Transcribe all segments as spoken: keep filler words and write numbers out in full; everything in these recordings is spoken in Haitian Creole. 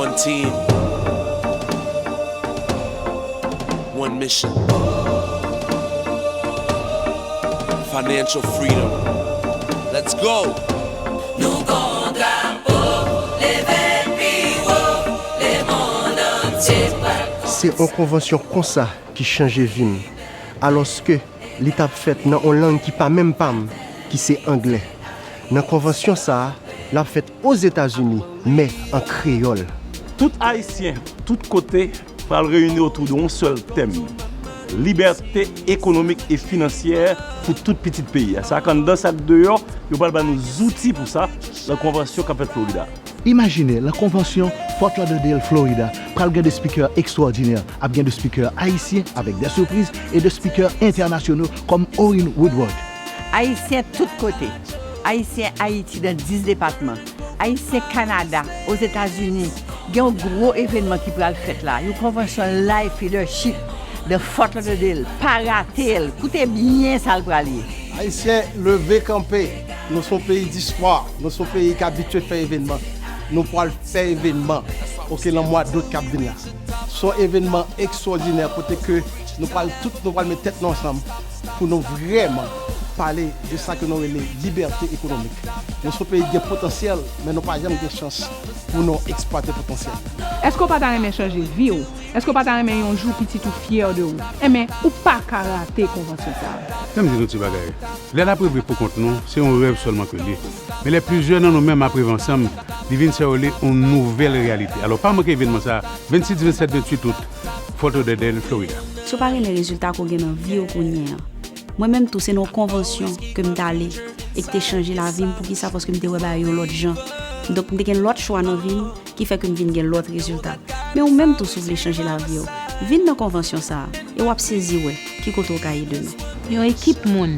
One team, one mission. Financial freedom. Let's go! Nou gon drapo, leve l pi wo, lemonn antye pral. Se yon konvansyon konsa ki chanje vi m. Alòske li t ap fèt nan yon lang ki pa menm pa m, ki se anglè. Nan konvansyon sa a, l ap fèt Ozetazini, men an kreyòl. Tout Ayisyen, tout kote, pral reyini otou de yon sèl tèm: libète ekonomik e finansyè pou tout pitit peyi a. Sa k anndan, sa k deyò, yo pral ba nou zouti pou sa nan konvansyon k ap fèt Florida. Imajine, lan konvansyon Fort Lauderdale, Florida, pral gen de spikè ekstwòdinè, ap gen de spikè ayisyen avèk de sipriz e de spikè entènasyonal kòm Orin Woodward. Ayisyen tout kote, Ayisyen Ayiti nan dis depatman, Ayisyen Kanada, Ozetazini, gen yon gwo evènman ki pral fèt la, yon konvansyon Life Leadership nan Fort Lauderdale. Pa rate l, koute byen sa l pral ye. Ayisyen, leve kanpe, nou se yon peyi distwa, nou se yon peyi ki abitye fè evènman. Nou pral fè evènman, oke, lan mwa dout k ap vin la. Se yon evènman ekstwòdinè kote ke nou pral tout, nou pral met tèt nou ansanm pou nou vrèman pale de sa ke nou rele libète ekonomik. Nou se yon peyi ki gen potansyèl, men nou pa janm gen chans pou nou eksplwate potansyèl. Èske w pa ta renmen chanje vi w? Èske w pa ta renmen yon jou pitit ou fyè de ou? Enben, ou pa ka rate konvansyon sa a. Fè m di nou ti bagay. Lè n ap reve pou kont nou, se yon rèv sèlman ke l ye. Men lè plizyè nan nou menm ap reve ansanm, li vin sa yo rele yon nouvèl reyalite. Alò, pa manke evènman sa a, vennsis, vennsèt, vennwit out, Fort Lauderdale, Florida. Si w pa renmen rezilta ke w gen nan vi w kounye a, mwen menm tou, se nan yon konvansyon ke m t ale e ki te chanje lavi m. Poukisa? Paske m te wè bagay yo lòt jan. Donk, m te gen lòt chwa nan vi m ki fè ke m vin gen lòt rezilta. Men ou menm tou, si w vle chanje lavi w, vin nan konvansyon sa a e w ap sezi wè ki kote w ka ye demen. Yon ekip moun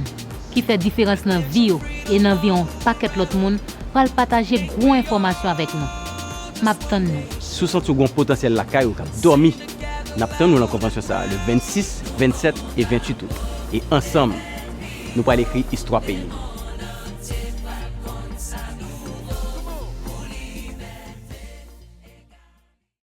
ki fè diferans nan vi yo e nan vi yon pakèt lòt moun pral pataje gwo enfòmasyon avèk nou. M ap tann nou. Si w santi w gen yon potansyèl lakay ou k ap dòmi, n ap tann ou lan konvansyon sa a le vennsis, vennsèt e venntwit out. E ansanm, nou pral ekri istwa peyi nou.